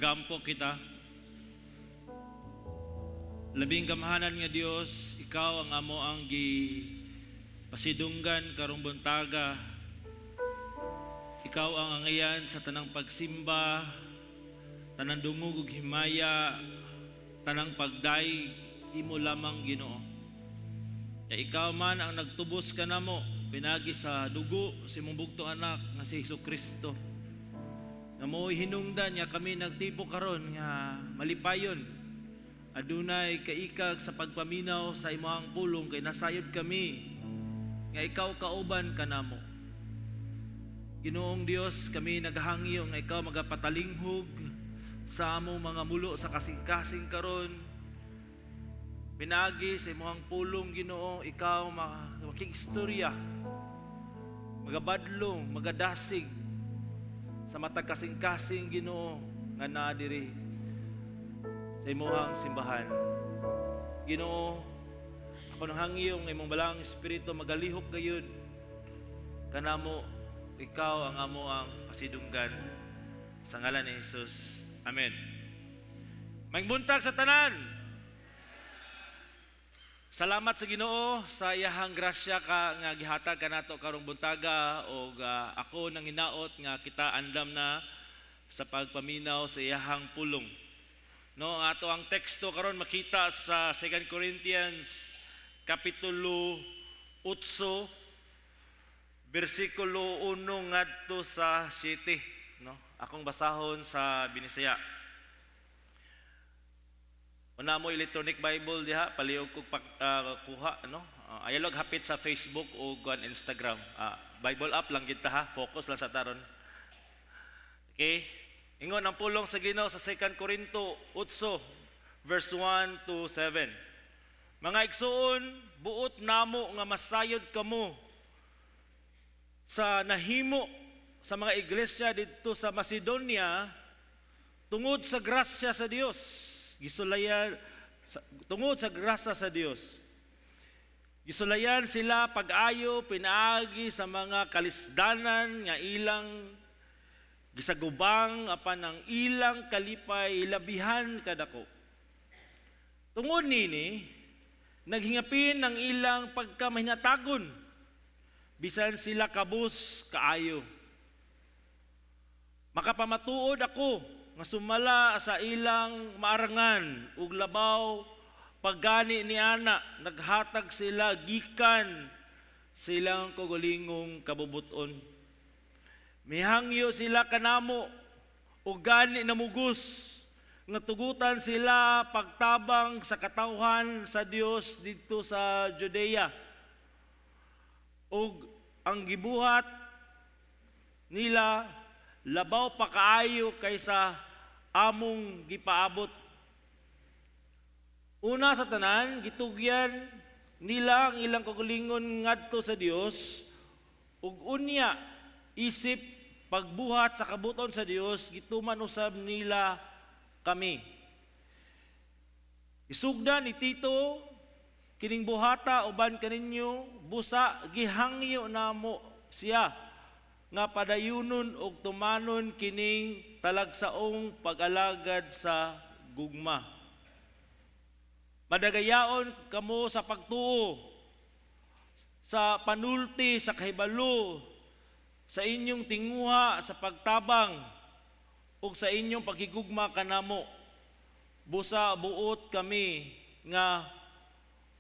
Magampo kita. Labing gamhanan nga Dios, ikaw ang amo ang gi pasidunggan karong buntaga. Ikaw ang angayan sa tanang pagsimba, tanang dungog ug himaya, tanang pagdayeg, imo lamang, Ginoo. Kay ikaw man ang nagtubos kanamo pinagi sa dugo sa imong bugtong anak nga si Hesus Kristo. Nga mo'y hinungdan nga kami nagtipok karon nga malipayon. Adunay kaikag sa pagpaminaw sa imong pulong kay nasayod kami nga ikaw kauban kanamo. Ginoong Dios, kami naghangyo nga ikaw magapatalinghog sa among mga mulo sa kasing-kasing karon. Pinagi sa imong pulong, Ginoo, ikaw makiistorya, magabadlong, magadasig sa matag kasing-kasing, Ginoo, nga naa diri sa imong simbahan. Ginoo, ako nang hangyo nga imong Balaang Espiritu magalihok gayud kanamo. Ikaw ang amo ang pasidunggan sa ngalan ni Jesus. Amen. Maayong buntag sa tanan. Salamat sa Ginoo sa iyahang grasya ka nga gihatag kanato karong buntaga og ako nang hinaot nga kita andam na sa pagpaminaw sa iyahang pulong. No, ang ato ang teksto karon makita sa 2 Corinthians kapitulo 8 bersikulo 1 ngadto sa 7, no? Akong basahon sa Binisaya. Una mo electronic Bible diha, palihog kog kuha, no. Ayaw hapit sa Facebook o kuan Instagram. Bible app lang kita ha, focus lang sa taron. Okay? Ingon ang pulong sa Ginoo sa 2 Corinto 8 verse 1 to 7. Mga igsuon, buot namo nga masayod kamo sa nahimo sa mga iglesia didto sa Macedonia tungod sa grasya sa Dios. Gisulayan tungod sa grasya sa Dios. Gisulayan sila pag-ayo pinaagi sa mga kalisdanan nga ilang gisagubang apan ang ilang kalipay labihan kadako. Tungod nini, naghingapin ang ilang pagkamahinatagon bisan sila kabus kaayo. Makapamatuod ako nga sumala sa ilang maarangan ug labaw paggani ni ana, naghatag sila gikan sa ilang kaugalingong kabubuton. Mihangyo sila kanamo ug gani namugos nga tugutan sila pagtabang sa katawhan sa Dios didto sa Judea. Ug ang gibuhat nila labaw pa kaayo kaysa among gipaabot. Una sa tanan, gitugyan nila ang ilang kaugalingon ngadto sa Dios ug unya isip pagbuhat sa kabuton sa Dios, gituman usab nila kami. Isugda ni Tito kining buhata uban kaninyo, busa gihangyo namo siya nga padayunon og tumanon kining talagsaong pag-alagad sa gugma. Madagayaon kamo sa pagtuo, sa panulti sa kahibalo, sa inyong tinguha sa pagtabang ug sa inyong paghigugma kanamo. Busa buot kami nga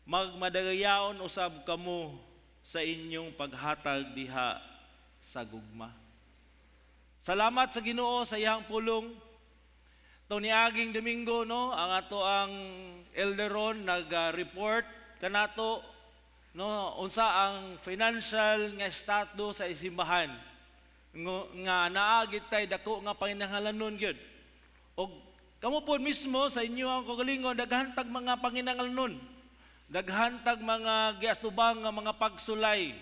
magmadagayaon usab kamo sa inyong paghatag diha sa gugma. Salamat sa Ginoo sa iyang pulong. To niaging Domingo, no, ang ato ang elderon nag-report kanato, no, unsa ang financial nga estado sa isimbahan. Nga naa gid tay dako nga panginahanglanon gyud. Og kamo pod mismo sa inyo ang kaugalingon, daghan tag mga panginahanglanon. Daghan tag mga giastubang nga mga pagsulay.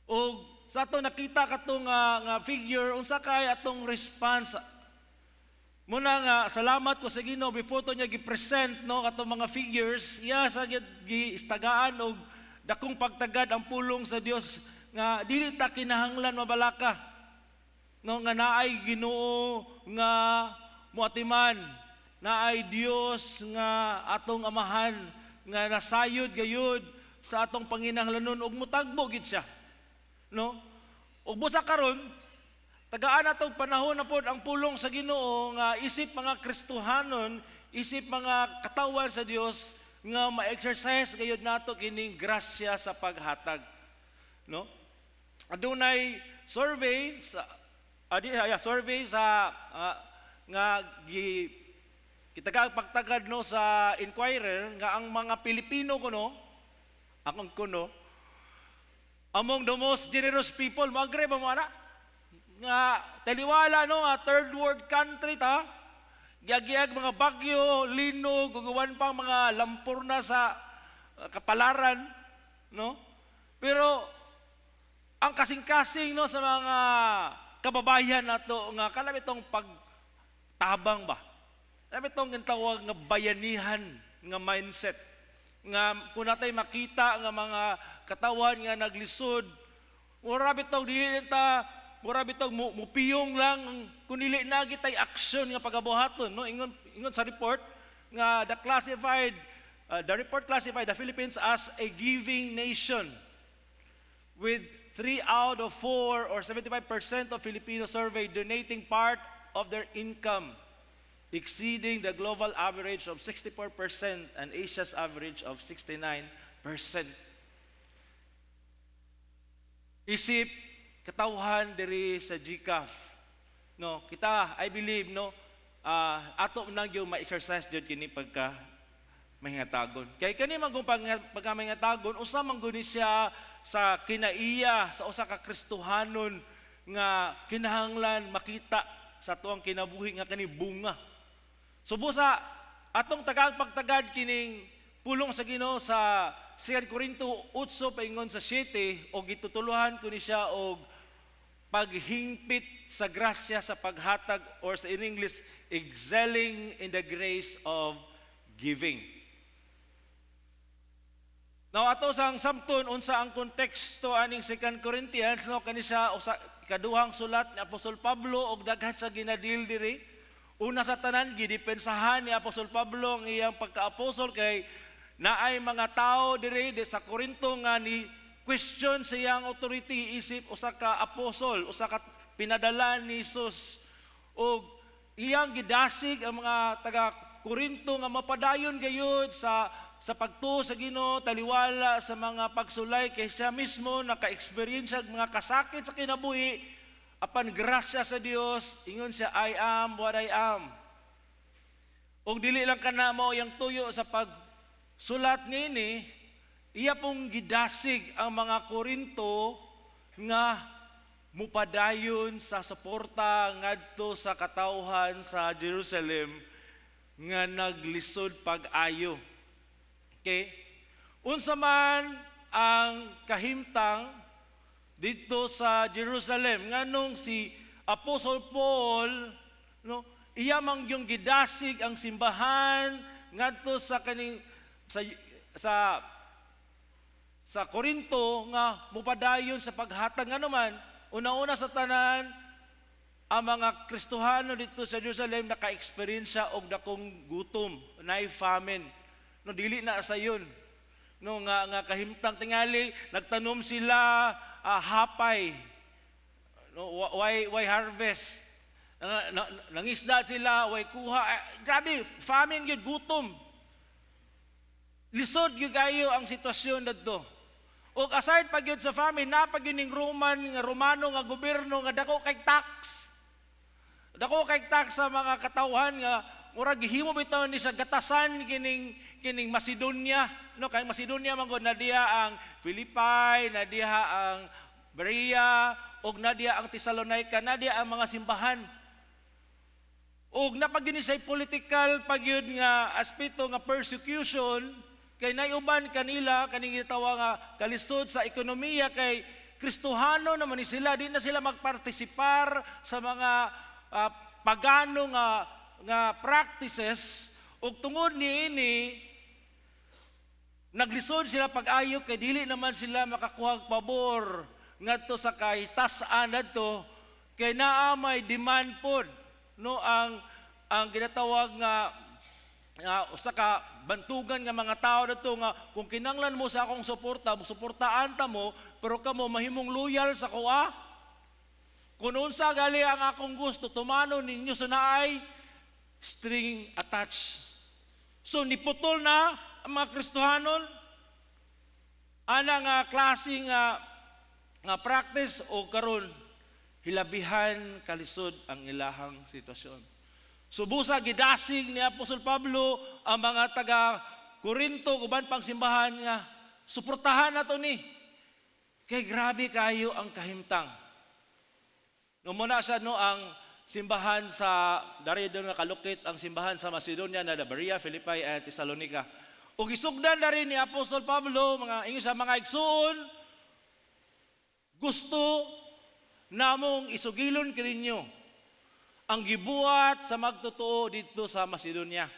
Og sa ato nakita kato nga figure, unsa kay atong response? Muna nga salamat ko sa Ginoo, before to niya gi-present, no, katong mga figures, iya sa giistagaan og dakong pagtagad ang pulong sa Dios nga dili ta kinahanglan mabalaka, no, nga naay Ginoo nga moatiman na ay Dios nga atong Amahan nga nasayod gayud sa atong panginahanglanon ug mutagbo gid siya, no? Ug busa karon tagaan atong panahon na pod ang pulong sa Ginoo nga isip mga Kristohanon, isip mga katawan sa Dios nga ma-exercise gayud nato kining grasya sa paghatag, no? Adunay survey sa adi ay survey sa nga gi kitaga pagtagad, no, sa Inquirer nga ang mga Pilipino kuno, akong kuno, among the most generous people. Mo agree ba mo ana nga taliwala, no, nga third world country ta, giagiyag mga bagyo, linog, ug pang mga lampurna sa kapalaran, no? Pero ang kasing-kasing, no, sa mga kababayan nato nga kanang itong pagtabang ba, kanang itong gintawag nga bayanihan nga mindset nga kung natay makita nga mga katawan nga naglisod, mura bitong dili ta, mura bitong mupiyong lang kung dili na gitay aksyon nga pagabuhaton, no? Ingon sa report nga the report classified the Philippines as a giving nation, with 3 out of 4 or 75% of Filipino surveyed donating part of their income, exceeding the global average of 64% and Asia's average of 69%. Isip katawhan diri sa GCAF. No, kita, I believe, no, ato nang yung ma-exercise jud kini pagka mahingatagon. Kay kani man kung pagka mahingatagon, usa man gud ni siya sa kinaiya sa usa ka Kristohanon nga kinahanglan makita sa tuang kinabuhi nga kani bunga. So busa atong tagang pagtagad kining pulong sa Ginoo sa 2 Corinto 8 paingon sa 7 o gitutuluhan ko ni siya og paghingpit sa grasya sa paghatag, or sa in English, excelling in the grace of giving. Now ato sang samton unsa ang konteksto aning 2 Corinthians, no? Kani siya usa ikaduhang sulat ni Apostol Pablo og daghan sa ginadil diri. Una sa tanan, gidepensahan ni Apostol Pablo ang iyang pagka-apostol kay naay mga tao diri di sa Corinto nga ni question sa iyang authority isip usa ka apostol, usa ka pinadala ni Jesus, ug iyang gidasig ang mga taga Corinto nga mapadayon gayud sa pagtuo sa Ginoo taliwala sa mga pagsulay, kay siya mismo naka-experience og mga kasakit sa kinabuhi, apan grasya sa Dios, ingon siya, "I am what I am." Ug dili lang kana mao iyang tuyo sa pagsulat niini, iya pong gidasig ang mga Korinto nga mupadayon sa suporta ngadto sa katawhan sa Jerusalem nga naglisod pag-ayo. Okay? Unsa man ang kahimtang dito sa Jerusalem, nganong si Apostle Paul, no, iya man yung gidasig ang simbahan ngadto sa kaning sa Korinto nga mupadayon sa paghatag? Nga naman, una-una sa tanan, ang mga Kristohano dito sa Jerusalem naka-experience og dakong gutom, naay famine. No, dili na sayon. No, nga kahimtang tingali nagtanom sila, hapay. No, why harvest? Nangisda sila, way kuha. Grabe, famine gyud, gutom. Lisod gyud kayo ang sitwasyon dadto. Ug aside pa gyud sa famine, naa pa gyud ning Roman nga Romano nga gobyerno nga dako kay tax. Dako kay tax sa mga katawhan nga murag gihimo bitaw ni sa gatasan kining Macedonia, no? Kay Macedonia man gud, na diha ang Philippi, na diha ang Berea, ug na diha ang Thessalonica, na diha ang mga simbahan. Ug naa pa gyud ni say political pa gyud nga aspeto nga persecution, kay naiuban kanila kaning gitawag nga kalisod sa ekonomiya, kay Kristohano naman ni sila, di na sila magpartisipar sa mga pagano nga practices, ug tungod niini naglisod sila pag-ayo kay dili naman sila makakuha og pabor ngadto sa kay tas-an adto, kay naa may demand pod, no, ang ang ginatawag nga nga usa ka bantugan nga mga tao dito nga kung kinanglan mo sa akong suporta, suportaan ta mo, pero kamo mahimong loyal sa kuha. Kung unsa gali ang akong gusto, tumano ninyo sa naay string attached. So niputol na ang mga Kristohanon ana nga klase nga nga practice o karon hilabihan kalisod ang ilahang sitwasyon. Subusa gidasig ni Apostol Pablo ang mga taga Korinto, uban pang simbahan nga suportahan nato ni. Kay grabe kayo ang kahimtang. No muna siya, no, ang simbahan sa dari doon nakalukit ang simbahan sa Macedonia na Berea, Philippi and Thessalonica. Ug gisugdan na rin ni Apostol Pablo mga ingon sa mga igsuon, gusto namong isugilon kininyo ang gibuhat sa magtotoo dito sa Macedonia.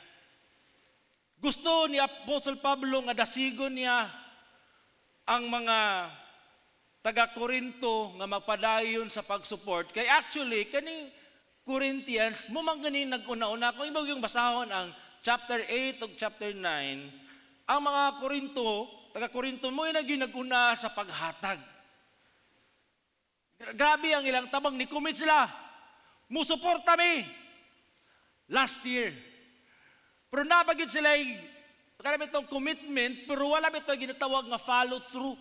Gusto ni Apostol Pablo nga dasigon niya ang mga taga Corinto nga magpadayon sa pag-support. Kay actually kaning Corinthians mo man gani nag-una-una. Kung imo yung basahon ang chapter 8 ug chapter 9, ang mga Corinto, taga Corinto mo yung nag-una sa paghatag. Grabe ang ilang tabang, ni-commit sila. Musuporta mi last year. Pero nabagid sila kanami itong commitment, pero wala ito ginatawag nga follow through.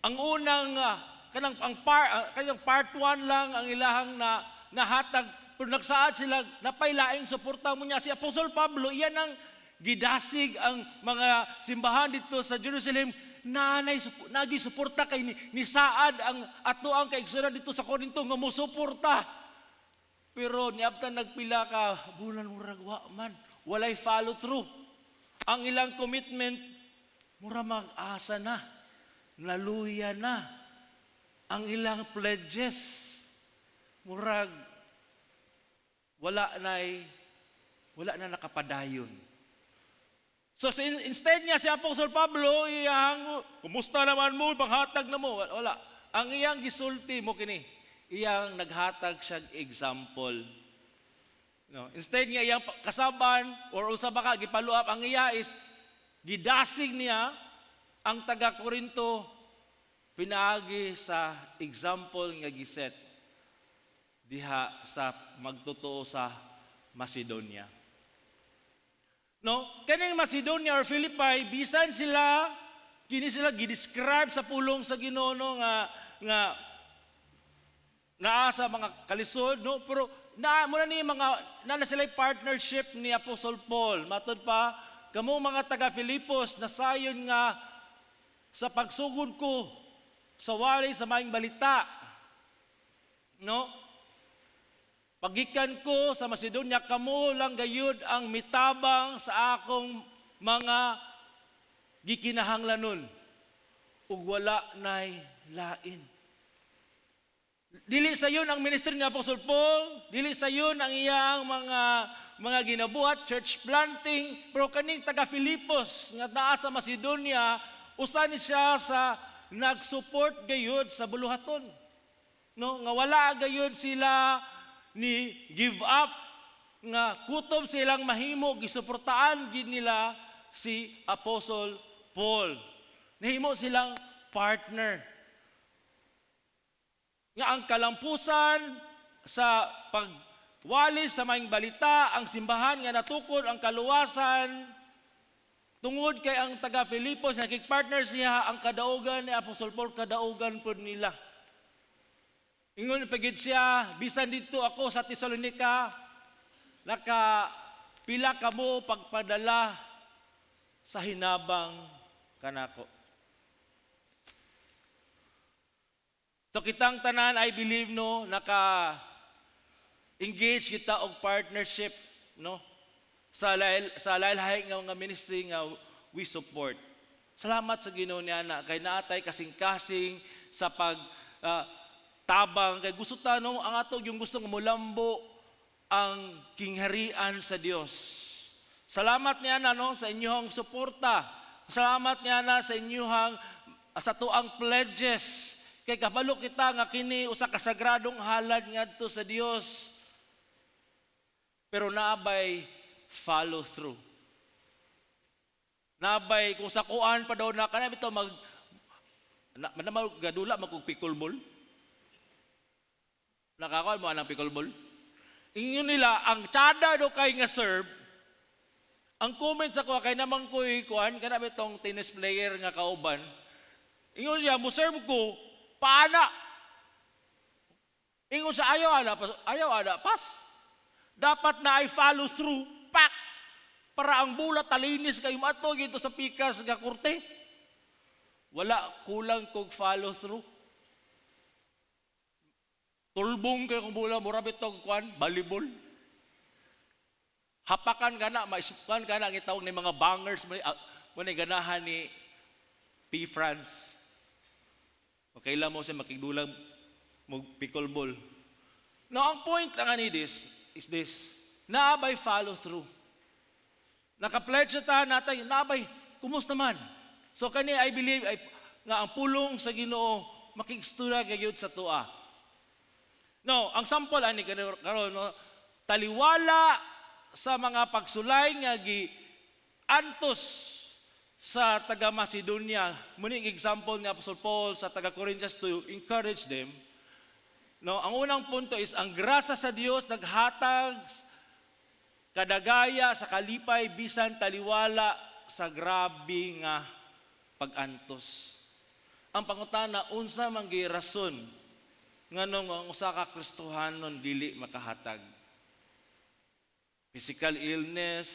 Ang unang kanang ang kanang part 1 lang ang ilahang na nahatag, pero nagsaad sila napaylaing suporta mo niya si Apostol Pablo. Iyan ang gidasig ang mga simbahan dito sa Jerusalem nanay nagi suporta kay ni saad ang ato ang kaigsuonan dito sa Corinto nga mo suporta, pero niabtan nagpila ka bulan, murag wa man, walay follow through ang ilang commitment. Mura mag-asa na, naluya na ang ilang pledges, murag wala na nakapadayon. So instead niya si Apostol Pablo iyang kumusta naman mo, panghatag na mo, wala. Ang iyang gisulti mo kini, iyang naghatag siya example. No, instead niya iyang kasaban or usa ba ka gipalo up, ang iya is gidasig niya ang taga Corinto pinaagi sa example nga giset diha sa magtotoo sa Macedonia. No, kaning Macedonia or Philippi, bisan sila kini sila gi-describe sa pulong sa Ginoo, no, nga nga naa sa mga kalisod, no, pero na mo na ni mga na sila partnership ni Apostle Paul. Matod pa, kamo mga taga Filipos, nasayon nga sa pagsugod ko sa wali sa maayong balita, no, pagikan ko sa Macedonia, kamo lang gayud ang mitabang sa akong mga gikinahanglanon ug wala nay lain. Dili sayon ang ministry ni Apostle Paul, dili sayon ang iyang mga ginabuhat, church planting, pero kaning taga Filipos nga naa sa Macedonia, usa ni siya sa nag-support gayud sa buluhaton. No, nga wala gayud sila ni give up, nga kutob silang mahimo gisuportaan gid nila si Apostle Paul. Nahimo silang partner. Nga ang kalampusan sa pagwali sa maayong balita, ang simbahan nga natukod ang kaluwasan tungod kay ang taga Filipos nakig-partner siya, ang kadaugan ni Apostle Paul kadaugan pud nila. Ingon pagid siya, bisan dito ako sa Tesalonica, naka pila kamo pagpadala sa hinabang kanako. So kitang tanan, I believe, no, naka engage kita og partnership, no, sa lahi nga mga ministry nga we support. Salamat sa Ginoo niya na kay naatay kasing-kasing sa pag tabang kay gusto ta, no, ang ato yung gusto nga mulambo ang kingharian sa Dios. Salamat niya na, no, sa inyong suporta. Salamat niya na sa inyong sa tuang pledges. Kay kabalo kita nga kini usa ka sagradong halad ngadto sa Dios. Pero naa bay follow through? Naa bay kung sa kuan pa daw na kana bitaw mag na, na gadula magkug pickleball. Nakakuan mo anang pickleball? Ingon nila ang tsada do kay nga serve. Ang comment sa kuha kay naman ko'y kuan kana bitong tennis player nga kauban. Ingon siya, mo serve ko paana. Ingon sa ayaw ana, ayaw ana, pass. Dapat na ay follow through, pak, para ang bola talinis kayo mato gito sa pikas nga korte. Wala, kulang kog follow through. Tulbong kay kung bola, mura bitog kuan, volleyball. Hapakan ka na, maisukan ka na, ang itawag ni mga bangers, mo ni ganahan ni P. France. Okay lang mo siya makigdulang mo pickleball. Now, ang point lang ani this is this. Naa bay follow through? Naka-pledge ta natay, naa bay, kumusta man? So kani I believe ay nga ang pulong sa Ginoo makigstorya gayud sa tua. No, ang sample ani karon, no, taliwala sa mga pagsulay nga gi antos sa taga Macedonia. Muning example ni Apostle Paul sa taga Corinthians to encourage them. No, ang unang punto is ang grasa sa Dios naghatag kadagaya sa kalipay bisan taliwala sa grabe nga pag-antos. Ang pangutana, unsa man gyud rason nganong ang usa ka Kristohanon dili makahatag? Physical illness,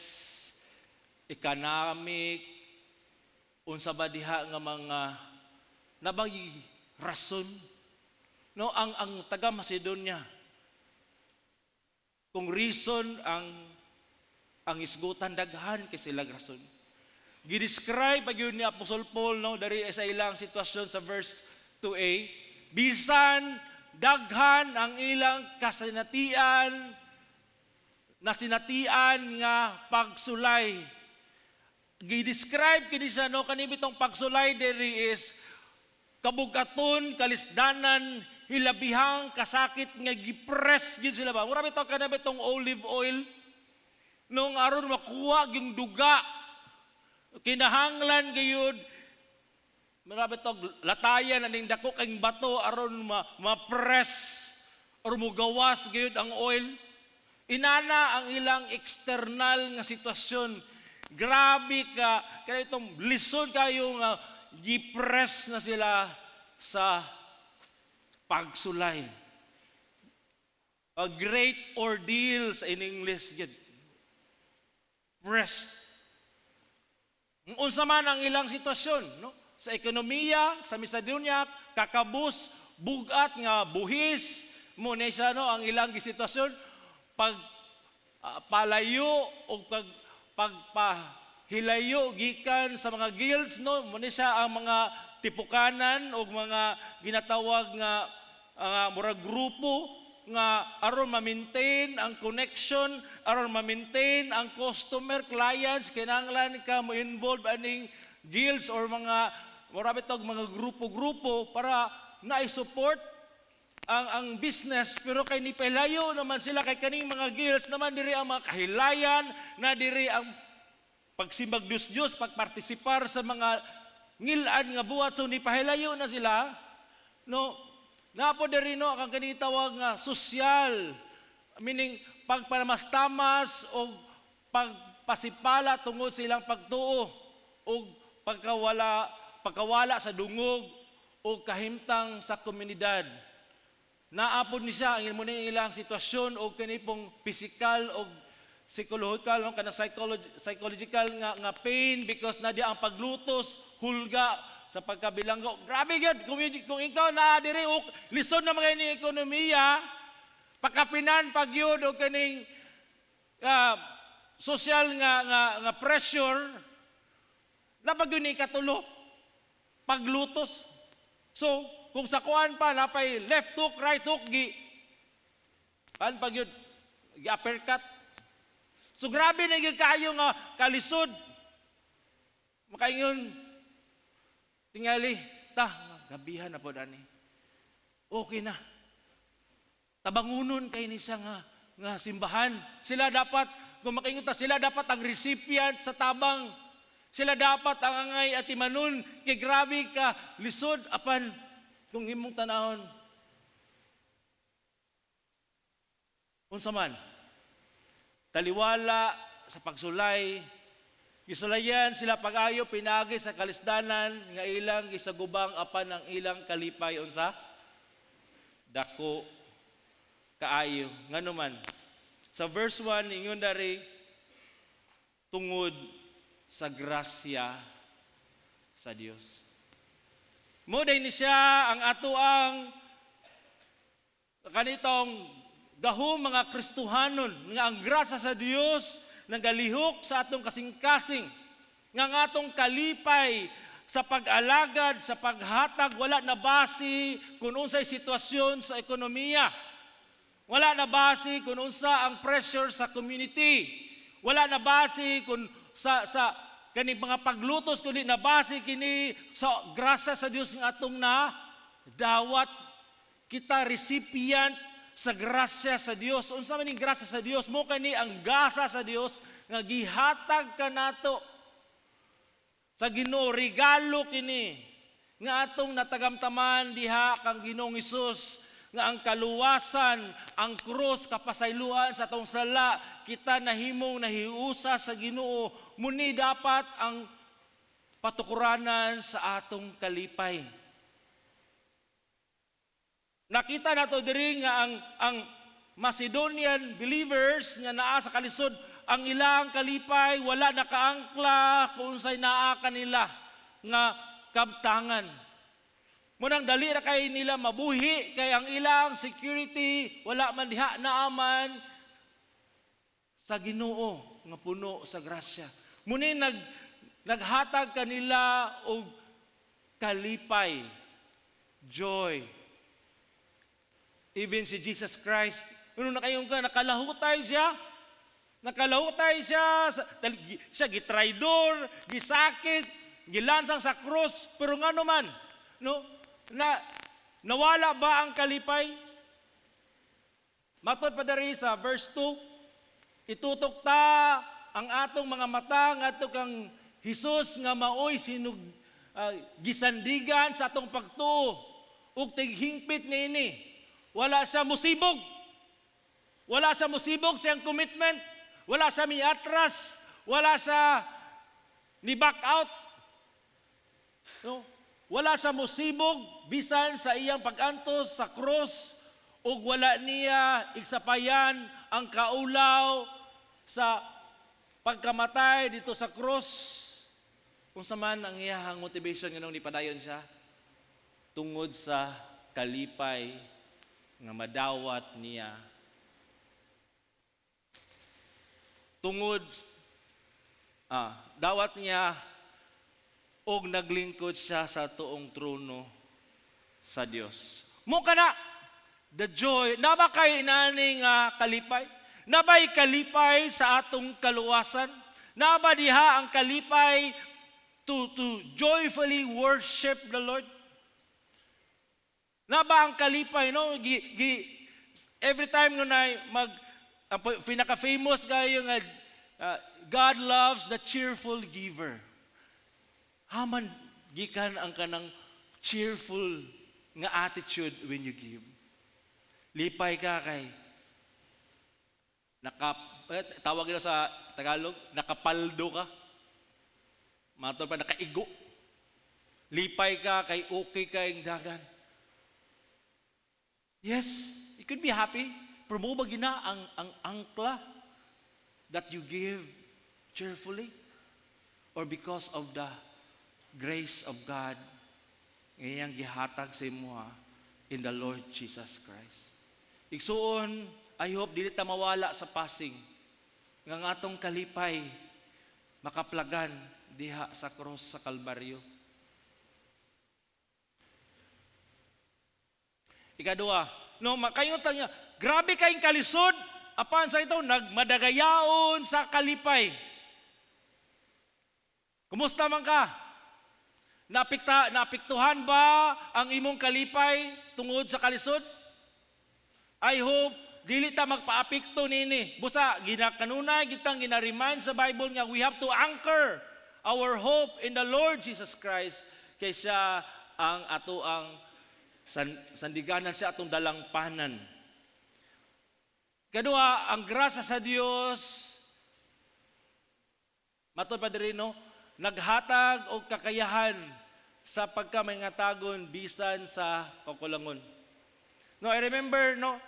economic, unsa ba diha nga mga nabay rason? No, ang taga Macedonia, kung reason ang isgutan, daghan kay sila rason. Gi-describe pa gyud ni Apostle Paul, no, dari sa ilang sitwasyon sa verse 2a, bisan daghan ang ilang kasinatian na sinatian nga pagsulay. Gi-describe kini siya, no, kani bitong pagsulay diri is kabugaton, kalisdanan, hilabihang kasakit nga gipress gyud sila ba. Mura bitaw kana bitong olive oil nung aron makuha yung duga, kinahanglan gayud mura bitog latayan aning dako kang bato aron ma-press or mugawas gayud ang oil. Inana ang ilang external nga sitwasyon, grabe ka kaya itong lisod kayo nga gipress na sila sa pagsulay. A great ordeal sa in English gid. Press. Unsa man ang ilang sitwasyon, no? Sa ekonomiya, sa Macedonia, kakabus, bugat nga buhis, mo na siya, no, ang ilang sitwasyon pag palayo o pag pagpahilayo gikan sa mga guilds, no, mo ni siya ang mga tipukanan o mga ginatawag nga murag grupo nga aron ma-maintain ang connection, aron ma-maintain ang customer clients, kinahanglan ka mo involve aning guilds or mga mura bitog mga grupo-grupo para na-support ang business. Pero kay ni pelayo naman sila kay kaning mga guilds naman diri ang mga kahilayan na diri ang pagsimbag Dios Dios, pagpartisipar sa mga ngil-ad nga buhat, so ni pahilayo na sila, no. Napo diri, no, ang kani tawag nga sosyal, meaning pagpamastamas o pagpasipala tungod sa ilang pagtuo o pagkawala sa dungog o kahimtang sa komunidad. Naapod ni siya ang imo ilang sitwasyon o kani pong physical o psychological, no, kanang psychological nga pain because na ang paglutos, hulga sa pagkabilanggo. Grabe gyud kung ikaw na diri og lisod na mga ini ekonomiya, pakapinan pagyud og kaning social nga pressure na pag ni katulo paglutos. So kung sa kuan pa napay left hook, right hook, gi kan pag yun gi uppercut. So grabe na gyud kaayo nga kalisod. Makaingon tingali ta, gabihan na po dani. Okay na. Tabangunon kay ni siya nga nga simbahan. Sila dapat, kung makaingon ta, sila dapat ang recipient sa tabang. Sila dapat ang angay atimanon kay grabe ka lisod, apan kung imong tanawon, unsa man taliwala sa pagsulay, gisulayan sila pag-ayo pinaagi sa kalisdanan nga ilang gisagubang, apan ang ilang kalipay, unsa dako kaayo. Ngano man? Sa verse 1, ingon dari, tungod sa grasya sa Dios. Mo ni siya ang ato ang kanitong gahom, mga Kristohanon, nga ang grasya sa Dios nagalihok sa atong kasing-kasing, nga ang atong kalipay sa pag-alagad, sa paghatag, wala na base kung unsay sitwasyon sa ekonomiya. Wala na base kung unsa ang pressure sa community. Wala na base kung sa kani mga paglutos, kundi na base kini sa grasya sa Dios nga atong na dawat. Kita recipient sa grasya sa Dios. Unsa man ning grasya sa Dios? Mo kani ang gasa sa Dios nga gihatag kanato sa Ginoo, regalo kini nga atong natagamtaman diha kang Ginoong Hesus, nga ang kaluwasan, ang krus, kapasayloan sa atong sala, kita nahimong nahiusa sa Ginoo. Muni dapat ang patukuranan sa atong kalipay. Nakita nato diri nga ang Macedonian believers nga naa sa kalisod, ang ilang kalipay wala nakaangkla kung unsay naa kanila nga kabtangan. Munang dali ra kay nila mabuhi kay ang ilang security wala man diha, naaman sa Ginoo nga puno sa grasya. Muni naghatag kanila og kalipay, joy. Even si Jesus Christ, ano na kayong ka, nakalahutay siya. Nakalahutay siya, siya gitraidor, gisakit, gilansang sa krus, pero ngano man, no? Na nawala ba ang kalipay? Matod pa diri sa verse 2, itutok ta ang atong mga mata ngadto kang Hesus nga maoy sinug gisandigan sa atong pagtuo ug tighingpit niini. Wala siya musibog. Wala siya musibog sa iyang commitment. Wala siya miatras. Wala siya ni back out. No? Wala siya musibog bisan sa iyang pag-antos sa krus ug wala niya igsapayan ang kaulaw sa pagkamatay dito sa krus. Unsa man ang iyahang motivation nganong nipadayon siya? Tungod sa kalipay nga madawat niya. Tungod dawat niya og naglingkod siya sa tuong trono sa Dios. Mo kana the joy, naba kay inani nga kalipay? Nabay kalipay sa atong kaluwasan? Naba diha ang kalipay to joyfully worship the Lord? Naba ang kalipay, no? Every time nga na mag ang pinaka-famous kayo nga God loves the cheerful giver. Haman gikan ang kanang cheerful nga attitude when you give. Lipay ka kay tawag nila sa Tagalog, nakapaldo ka. Matod pa, nakaigo. Lipay ka kay okay kay dagan. Yes, you could be happy. Pero mo ba gina ang angkla that you give cheerfully? Or because of the grace of God ngayang gihatag sa imo in the Lord Jesus Christ? Igsuon, I hope dili ta mawala sa passing nga ang atong kalipay makaplagan diha sa cross sa Kalbaryo. Ikadua, no, makayo ta niya, grabe kayong kalisod, apan sa ito, nagmadagayaon sa kalipay. Kumusta man ka? Naapektuhan ba ang imong kalipay tungod sa kalisod? I hope Dili ta magpaapekto nini. Busa ginakanunay gitang gina-remind sa Bible nga we have to anchor our hope in the Lord Jesus Christ kaysa ang ato ang sandiganan sa atong dalangpanan. Kadua, ang grasya sa Dios matod pa diri, no, naghatag og kakayahan sa pagkamangatagon bisan sa kakulangon. No, I remember, no,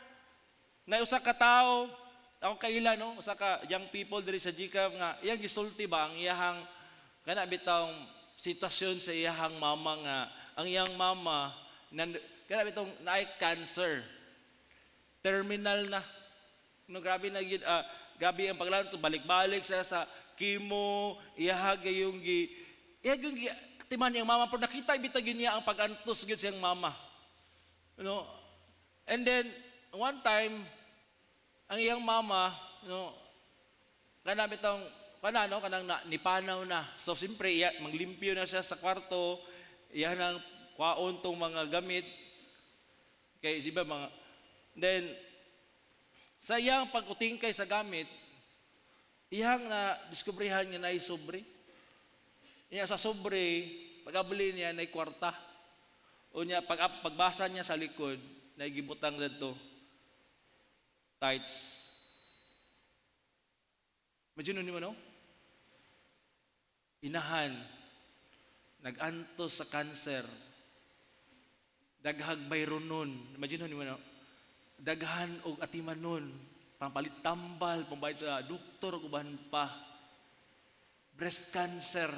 na usa ka tawo ako kaila, no, usa ka young people diri sa GCAV nga iyang gisulti ba ang iyahang kana bitawng sitwasyon sa iyahang mama, nga ang iyang mama nan kana bitong naay cancer, terminal na, no. Grabe na gid, grabe ang paglanto, balik-balik siya sa chemo. Iyaha gayong gi iya gyud gi timan iyang mama, pero nakita bitag niya ang pag-antos gyud siyang mama, no. And then one time ang iyang mama, no, kana bitong kana, no, kanang na, nipanaw na. So siyempre iya manglimpyo na siya sa kwarto, iya nang kwaon tong mga gamit kay di ba mga. Then sa iyang pag-utingkay sa gamit, iyang na diskubrihan nga naay sobre. Iya sa sobre, pag-abli niya, naay kwarta. O niya pag pagbasa niya sa likod, naay gibutang didto, tithes. Imagine nimo, no? Inahan, nag-antos sa cancer, daghag bayronon. Imagine nimo, no? Daghan og atimanon, pampalit tambal, pambayad sa doktor ug uban pa. Breast cancer.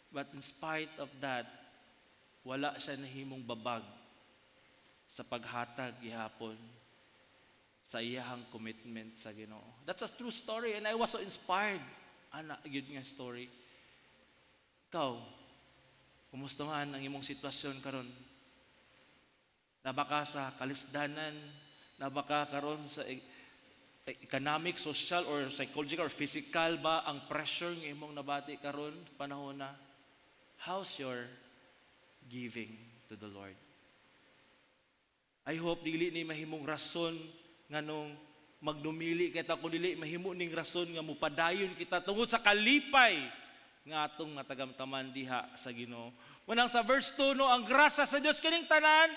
But in spite of that, wala siya nahimong babag sa paghatag gihapon sa iyahang commitment sa Ginoo. That's a true story and I was so inspired. Ana gyud nga story. Ikaw, kumusta man ang imong sitwasyon karon? Nabaka sa kalisdanan, nabaka karon sa economic, social, or psychological, or physical ba ang pressure nga imong nabati karon panahon na? How's your giving to the Lord? I hope dili ni mahimong rason nganong magdumili kita, kung dili mahimo ning rason nga mupadayon kita tungod sa kalipay nga atong matagamtaman diha sa Ginoo. Munang sa verse 2, no, ang grasya sa Dios, kining tanan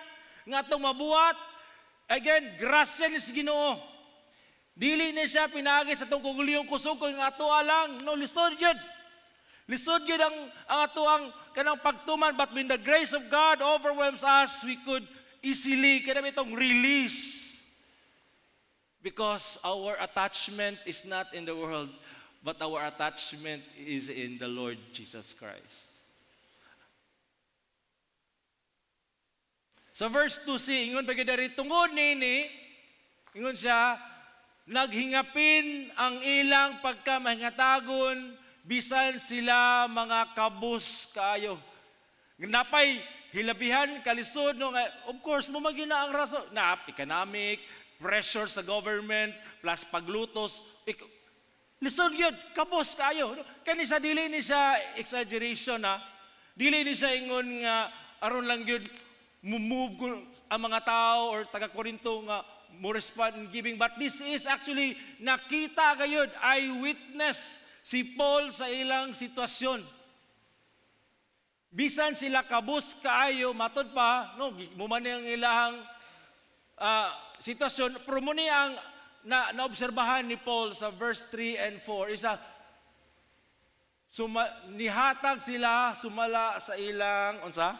nga atong mabuhat, again, grasya ni sa Ginoo. Dili ni siya pinaagi sa atong kaugalingong kusog kung ato alang, no, lisod gyud. Lisod gyud ang ato ang kanang pagtuman, but when the grace of God overwhelms us, we could easily kanang itong release, because our attachment is not in the world, but our attachment is in the Lord Jesus Christ. Sa verse 2c, ingon pa gyud diri, tungod nini, ingon siya, naghingapin ang ilang pagkamahingatagon bisan sila mga kabus kaayo. Napay hilabihan kalisod, no, nga, of course mo magina ang rason na economic pressure sa government plus paglutos, lisod yun, kabos kayo. Kani sa dili ni sa exaggeration ha, dili ni sa ingon nga aron lang yun move ang mga tao or taga Korinto nga mo respond in giving, but this is actually nakita gayud, eyewitness si Paul sa ilang sitwasyon. Bisan sila kabus kaayo, matod pa, no, mo man ang ilahang sitwasyon, pero mo ni ang na naobserbahan ni Paul sa verse 3 and 4 isa suma, nihatag sila sumala sa ilang unsa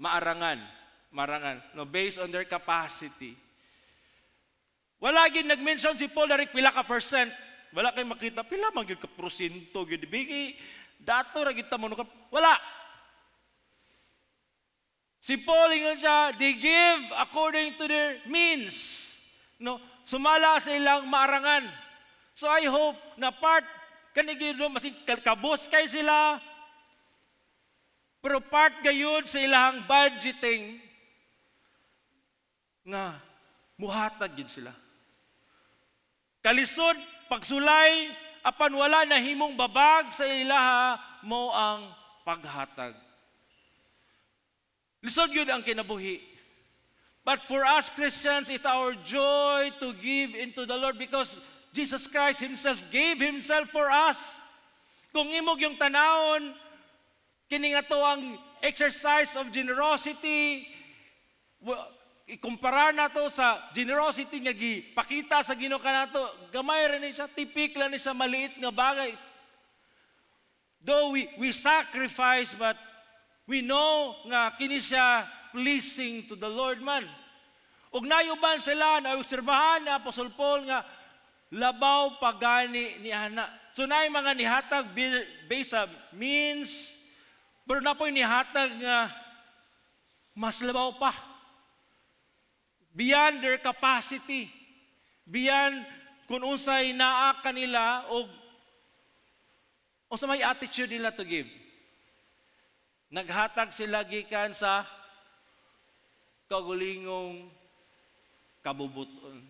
maarangan marangan, no, based on their capacity. Wala gid nag-mention si Paul dari pila ka percent. Wala kay makita pila man gyud ka porsyento gyud bigi dato ra gyud ta mo. Wala. Si Paul, ingon siya, they give according to their means. No, sumala sa ilang maarangan. So I hope na part kani gyud, no, masin kabos kay sila, pero part gayud sa ilang budgeting nga muhatag gid sila. Kalisod, pagsulay, apan wala na himong babag sa ilaha mo ang paghatag. Lisod yun ang kinabuhi. But for us Christians, it's our joy to give into the Lord because Jesus Christ Himself gave Himself for us. Kung imo gyung tanawon, kini nga to ang exercise of generosity, ikumpara nato sa generosity nga gipakita sa Ginoo kanato, gamay ra ni siya, tipik lang ni siya, maliit nga bagay. Though we sacrifice, but we know nga kini siya pleasing to the Lord man. Ug nayuban sila, na obserbahan ni Apostol Paul nga labaw pagani ni ana. So naay mga nihatag based sa means, pero naa poy nihatag nga mas labaw pa. Beyond their capacity. Beyond kung unsay naa kanila o unsa may attitude nila to give. Naghatag sila gikan sa kagulingong kabubuton.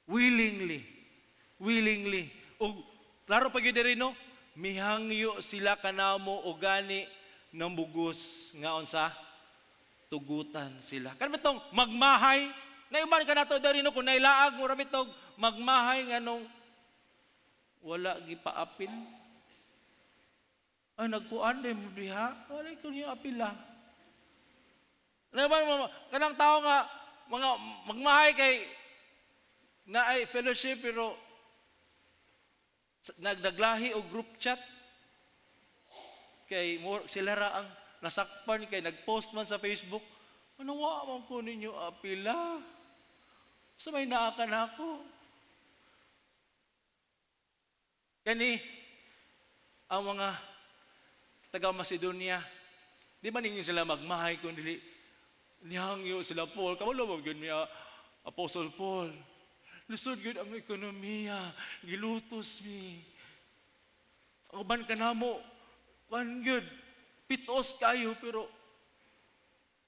Willingly. Willingly. O klaro pa gyud diri, no? Mihangyo sila kanamo o gani ng bugos nga unsa tugutan sila. Kan bitong magmahay, naiban ka nato diri, no, kung nailaag mo ra bitog magmahay nganong wala gipaapil. Ay, nagkuan din mo diha, wala ko niyo apila. Naiban mo kanang tao nga mga magmahay kay na ay fellowship pero nagdaglahi og group chat kay sila ra ang nasakpan kay nagpost man sa Facebook, ano, wa man ko ninyo apila sa may naa ka nako. Kani ang mga taga Macedonia, di ba ninyo sila magmahay kung dili nihangyo sila Paul? Kabalo mo gyud niya Apostle Paul, lisod gyud ang ekonomiya, gilutos mi ang uban kanamo, kuan gyud, pitos kayo, pero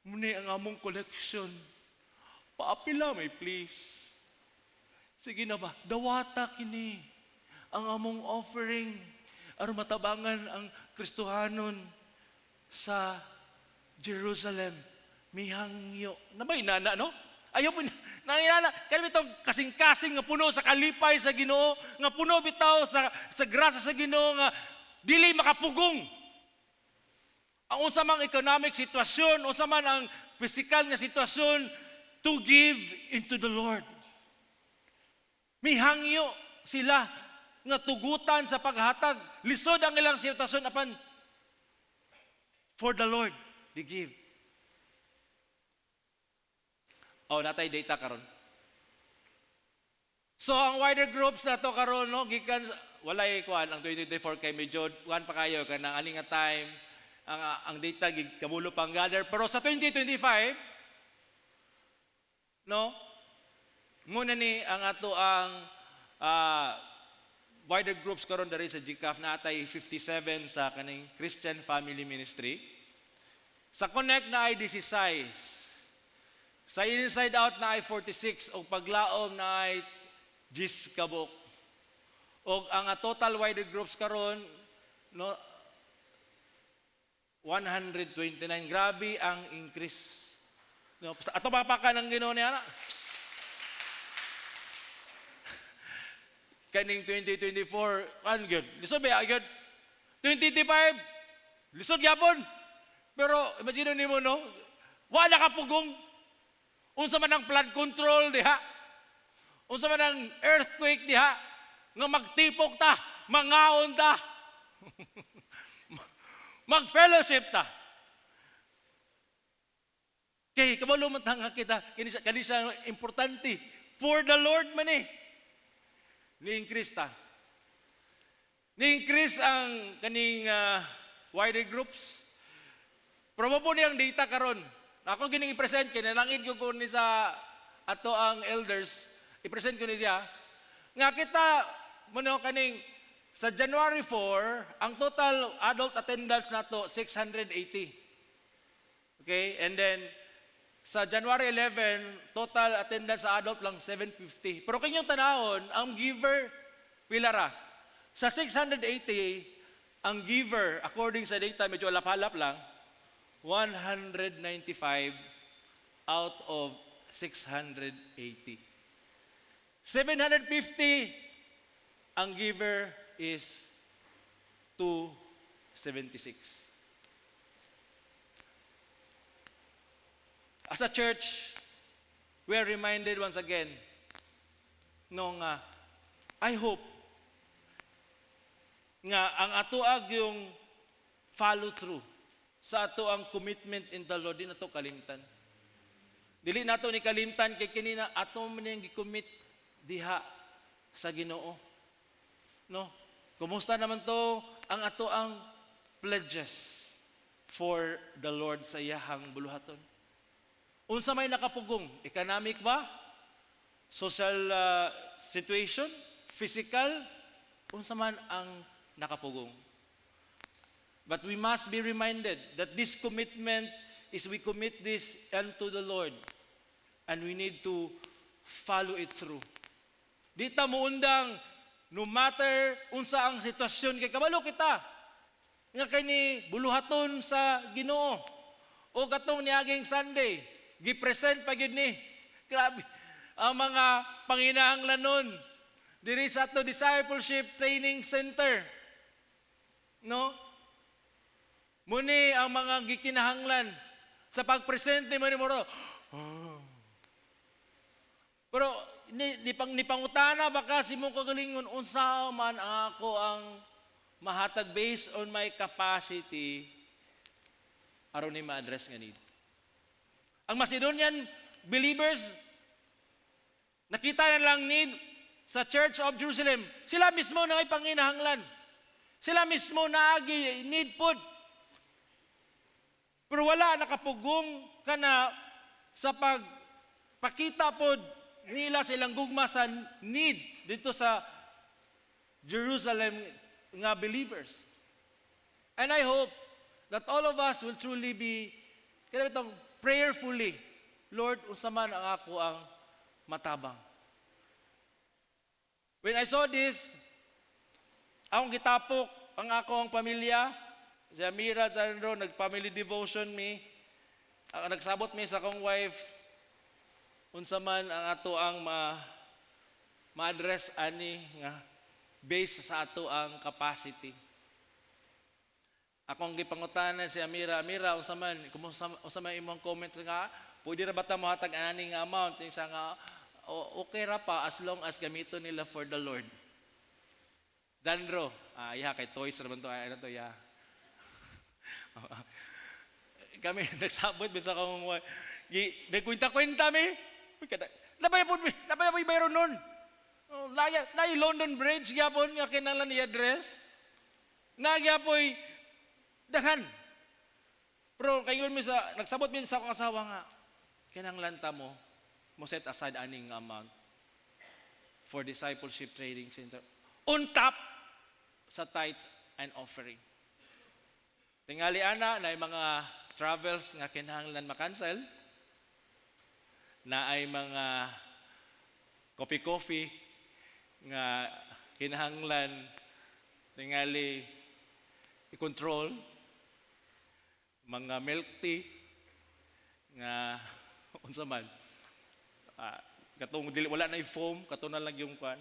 muni ang among collection, paapila may, please. Sige na ba, dawata kini ang among offering aron matabangan ang Kristohanon sa Jerusalem. Mihangyo. Na ba inana, no? Ayaw po na inana. Kaya bitong kasing-kasing nga puno sa kalipay sa Ginoo, nga puno bitaw sa grasya sa Ginoo nga dili makapugong ang unsa mang economic sitwasyon, unsa man ang physical nga sitwasyon, to give into the Lord. Mihangyo sila nga tugutan sa paghatag. Lisod ang ilang sitwasyon apan for the Lord they give. Oh, natay data karon. So ang wider groups na to karon, no, gikan walay kuan ang 2024 kay medyo kuan pa kayo kanang ani nga time ang data gikamulo pang gather, pero sa 2025, no, muna ni ang ato ang wider groups karon diri sa GCAF, natay 57 sa kaning Christian Family Ministry. Sa Connect na ay 16. Sa Inside Out na ay 46 ug paglaom na ay 10 kabuk. Og ang total wider groups karon, no, 129. Grabe ang increase. No, ato pa ka ng Ginoo niya na. Kaning 2024, ano gyud? Lisod ba gyud? 2025, lisod gyapon. Pero imagine nimo, no, wala ka pugong. Unsa man ang flood control diha? Unsa man ang earthquake diha? Nga magtipok ta, mangaon ta. Mag-fellowship ta. Kay kabalo man ta nga kita kini siya importante for the Lord man eh. Ni-increase ta. Ni-increase ang kaning wider groups. Pero mo po niyang data karon. Ako gining i-present kay nalangin ko ni sa ato ang elders, i-present ko ni siya. Nga kita mo kaning sa January 4, ang total adult attendance nato 680. Okay? And then sa January 11, total attendance sa adult lang 750. Pero kung inyong tanahon, ang giver, pila ra? Sa 680, ang giver, according sa data, medyo alap-alap lang, 195 out of 680. 750, ang giver is 276. As a church, we are reminded once again nung I hope nga ang atoa yung follow through sa ato ang commitment in the Lord, di nato kalimtan. Dili nato ni kalimtan kay kini na ato man yung gi-commit diha sa Ginoo. No? Kumusta naman to ang ato ang pledges for the Lord sa iyahang buluhaton? Unsa may nakapugong? Economic ba? Social situation? Physical? Unsa man ang nakapugong? But we must be reminded that this commitment is, we commit this unto the Lord and we need to follow it through. Di ta muundang no matter unsa ang sitwasyon kay kabalo kita nga kini buluhaton sa Ginoo. O katong niaging Sunday, gi-present pa gyud ni. Grabe ang mga panginahanglanon diri sa ato Discipleship Training Center. No? Muni ang mga gikinahanglan sa pag-present ni Mani Moro. Oh. Pero ni pangutana baka si mong kagalingon, unsa man ako ang mahatag based on my capacity aron ni ma-address nga need. Ang Macedonian believers, nakita na lang need sa Church of Jerusalem. Sila mismo na ay panginahanglan. Sila mismo naagi need pod. Pero wala nakapugong kana sa pagpakita pod nila sa ilang gugma sa need dito sa Jerusalem nga believers. And I hope that all of us will truly be kaya itong prayerfully, "Lord, unsa man ang ako ang matabang?" When I saw this, akong gitapok ang akong pamilya, si Amira, Sandro, nag-family devotion mi. Ang nagsabot mi sa akong wife, unsa man ang ato ang ma-address ani nga based sa ato ang capacity. Akong gipangutana si Amira, "Amira, unsa man, kumusta, unsa man imong comment nga, pwede ra ba ta mohatag ani nga amount?" Yung siya nga, "Okay ra pa as long as gamiton nila for the Lord." Zandro, iya kay toys ra man to, ay, ano to, ya. Kami nagsabot bisa akong nagkwenta-kwenta mi. Nabay po mi, nabay po bayron nun. Oh, laya, na London Bridge gyapon nga kinahanglan i-address. Na gyapoy daghan. Pero kayon mi sa nagsabot mi sa akong asawa nga kinahanglan ta mo set aside aning amount for Discipleship Training Center on top sa tithes and offering. Tingali ana na mga travels nga kinahanglan ma-cancel, na ay mga coffee-coffee nga kinahanglan tingali i-control, mga milk tea nga unsa man, katong dili wala na foam, kato na lang yung kwan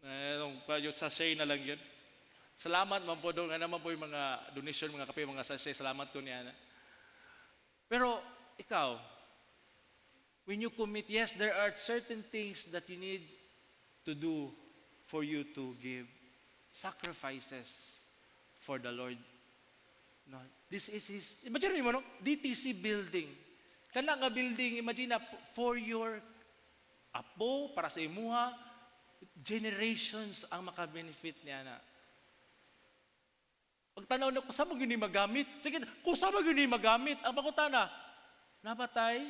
eh, yung sachet na lang yun. Salamat man po doon nga naman po yung mga donation, mga kape, mga sachet. Salamat ko niya. Pero ikaw, when you commit, yes, there are certain things that you need to do for you to give sacrifices for the Lord. No, this is His, imagine mo, no? DTC building. Kana nga building, imagine na, for your apo, para sa imuha, generations ang makabenefit niya na. Pagtanaw na, kung saan mo gini magamit? Sige, kung saan mo gini magamit? Ang pangutana, nabatay,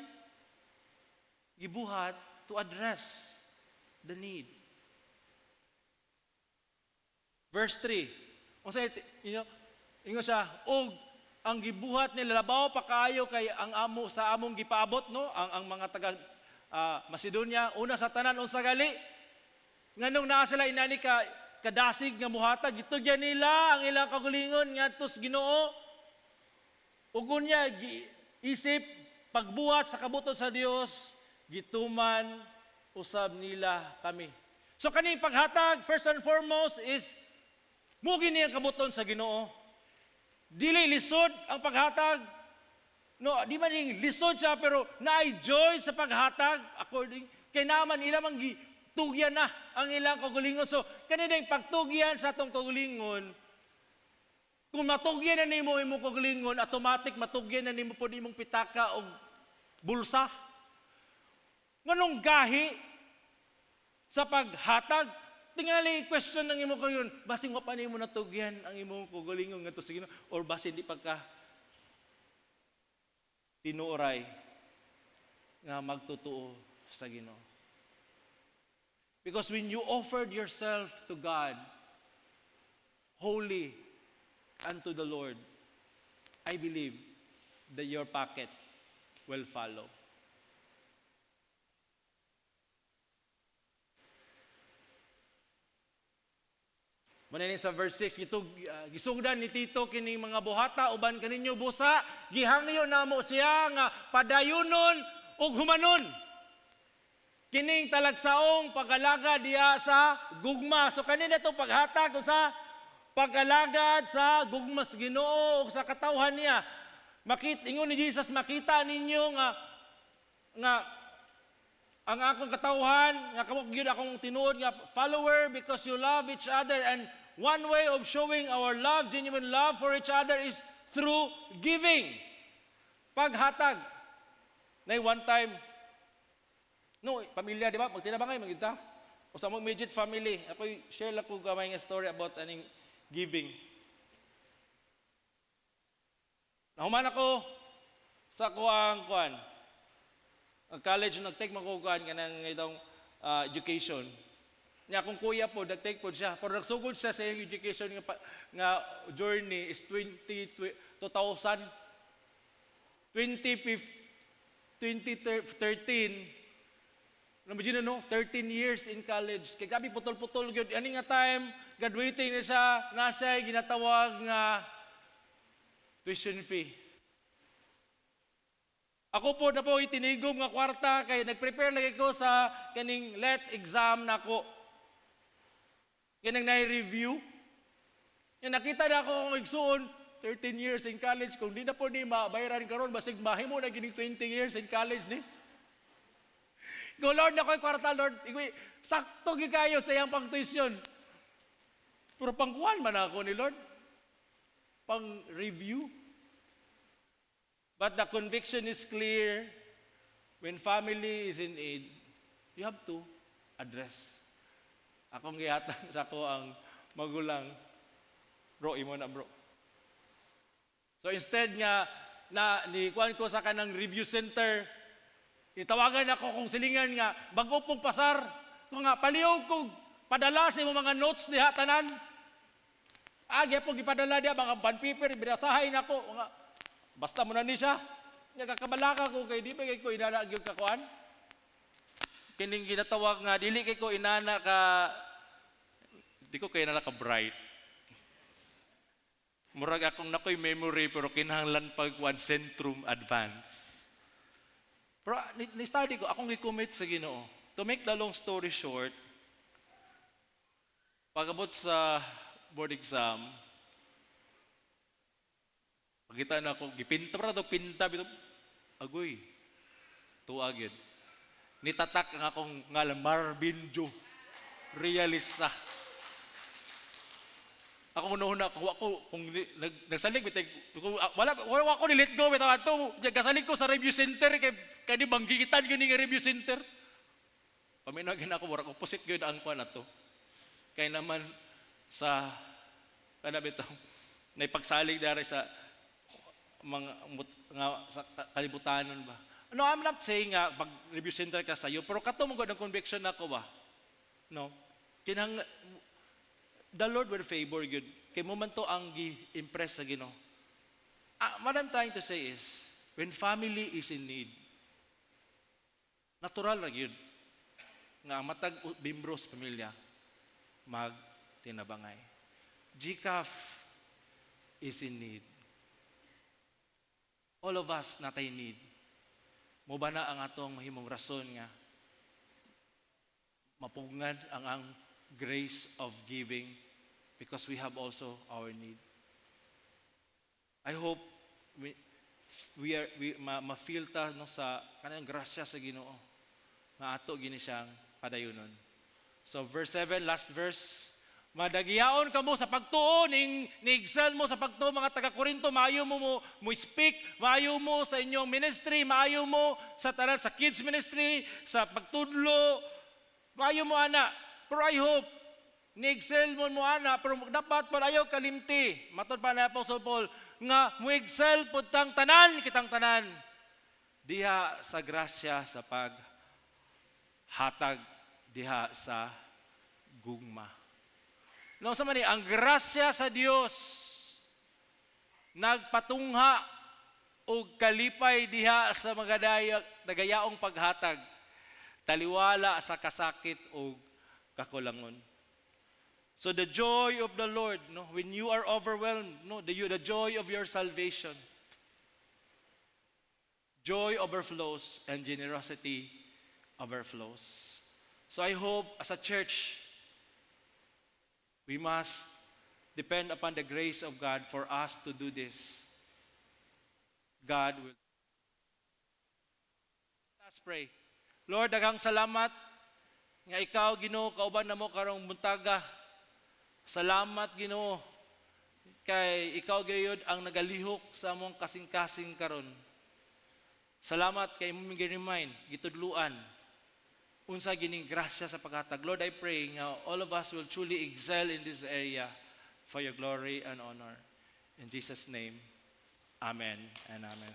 gibuhat to address the need. Verse 3. Unsa ingon siya, og ang gibuhat nila labaw pa kaayo kay ang amo sa among gipaabot, no, ang mga taga Macedonia. Una sa tanan, unsa gali nganong naa sila inani ka kadasig nga muhatag, gitugyan nila ang ilang kagulingon ngadto sa Ginoo ug unya isip pagbuhat sa kabuton sa Dios, gituman usab nila kami. So kaning paghatag, first and foremost, is mao gyud ni ang kabuton sa Ginoo. Dili lisod ang paghatag. No, di man yung lisod siya, pero naay joy sa paghatag according kay naman ila man gitugyan na ang ilang kaugalingon. So kanina yung pagtugyan sa atong kaugalingon, kung matugyan na nimo imong kaugalingon, automatic matugyan na nimo pod imong pitaka og bulsa. Nganong gahi sa paghatag? Tingali question ng imong kaugalingon, basin wa pa nimo natugyan ang imong kaugalingon ngadto sa Ginoo or basin di pa ka tinuoray nga magtotoo sa Ginoo. Because when you offered yourself to God, holy unto the Lord, I believe that your pocket will follow. Muna ni sa verse 6, gisugdan ni Tito kining mga buhata uban kaninyo busa, gihangyo namo siya nga padayunon ug humanon. Kining talagsaong pag-alagad diha sa gugma. So kanina to paghatag sa pag-alagad sa gugma sa Ginoo ug sa katawhan niya. Ingon ni Jesus, makita ninyo nga ang akong katawhan, nga kamo gyud akong tinuod nga follower because you love each other. And one way of showing our love, genuine love for each other, is through giving. Paghatag. Nay one time, no, pamilya, di ba? Magtinabangay, magita. O sa among immediate family, ako share lang ko gamay nga story about aning giving. Nahuman ako sa kuang kuan. Ang college, nag-take man ko kuan kanang itong education. Nya akong kuya po, nag-take po siya. Pero nagsugod siya sa iyang education nga journey is 2000, 2013. Imagine, no, 13 years in college. Kay grabe putol-putol gyud. Ani nga time, graduating na siya, na siya ginatawag nga tuition fee. Ako po na po itinigom nga kwarta kay nag-prepare lagi ko sa kaning let exam nako. Kanang na-review. Yung nakita na ako kung igsuon, 13 years in college, kung di na po ni mabayaran karon, basig mahimo na gining 20 years in college ni. Go Lord, nako'y kwarta, Lord. Iko'y, sakto gyud kayo sa iyang pang-tuition. Pero pangkuhan man ako ni Lord. Pang-review. But the conviction is clear. When family is in need, you have to address. Akong gihatag sa ako ang magulang, bro, imo na, bro. So instead nga, na ni kuan ko sa kanang review center, itawagan ako kung silingan nga, bago pong pasar, kung nga, palihog ko, padala sa imong mga notes diha, tanan. Agi po gipadala diha, mga bond paper, binasahay na ako. Mga, basta mo na ni siya. Nga kakabalaka ko, kay di ba kay ko inana gyud kakuan? Kining ginatawag nga, dili kay ko inana ka, di ko kay inana ka bright. Murag akong nakoy memory, pero kinahanglan pag one Centrum Advance. Pero ni-study ko, akong gi-commit sa Ginoo. To make the long story short, pag-abot sa board exam, pagkita na ako, gipinta pa na ito, pinta, bito, agoy, tuwa gyud. Nitatak ang akong ngalan, Marvin Joe, realista. Ako una, kung ako, kung nagsalig, bitay, kung, wala, wala ako ni let go, bitaw ato, gasalig ko sa review center, kay di banggitan yun nga review center. Paminaw gina ako, murag opposite gyud ang kuan ato. Kay naman sa, kana bitaw, naipagsalig dari sa mga nga, sa kalibutanon ba. No, I'm not saying nga pag review center ka sayo, pero kato mo gud ang conviction nako ba. No. Kinang the Lord will favor gyud. Kay mo man to ang gi-impress sa Ginoo. What I'm trying to say is, when family is in need, natural ra gyud nga ang matag membro sa pamilya magtinabangay. GCAF is in need. All of us natay need. Mao ba na ang atong mahimong rason nga mapugnan ang grace of giving, because we have also our need. I hope we are we ma-feel ta, no, sa kanang grasya sa Ginoo nga ato gini siyang padayunon. So verse 7, last verse, madagyaon kamo sa pagtuo, ning ni-excel mo sa pagtuo, mga taga Korinto, maayo mo mo speak, maayo mo sa inyong ministry, maayo mo sa tanan, sa kids ministry, sa pagtudlo, maayo mo ana. Pero I hope ni-excel mo mo ana, pero dapat pa ayaw kalimti. Matod pa na Apostle Paul nga mo excel pud tang tanan, kitang tanan diha sa grasya sa paghatag diha sa gugma. No, sa man ni, ang grasya sa Dios nagpatungha og kalipay diha sa mga dagayaong paghatag taliwala sa kasakit og kakulangon. So the joy of the Lord, no, when you are overwhelmed, no, the joy of your salvation, joy overflows and generosity overflows. So I hope as a church, we must depend upon the grace of God for us to do this. God will. Let's pray. Lord, daghang salamat nga ikaw, Ginoo, kauban namo karong buntaga. Salamat, Ginoo, kay ikaw gayud ang nagalihok sa among kasing-kasing karon. Salamat kay imong gi-remind, gitudluan unsa gining grasya sa paghatag. Lord, I pray nga all of us will truly excel in this area for your glory and honor. In Jesus' name, amen and amen.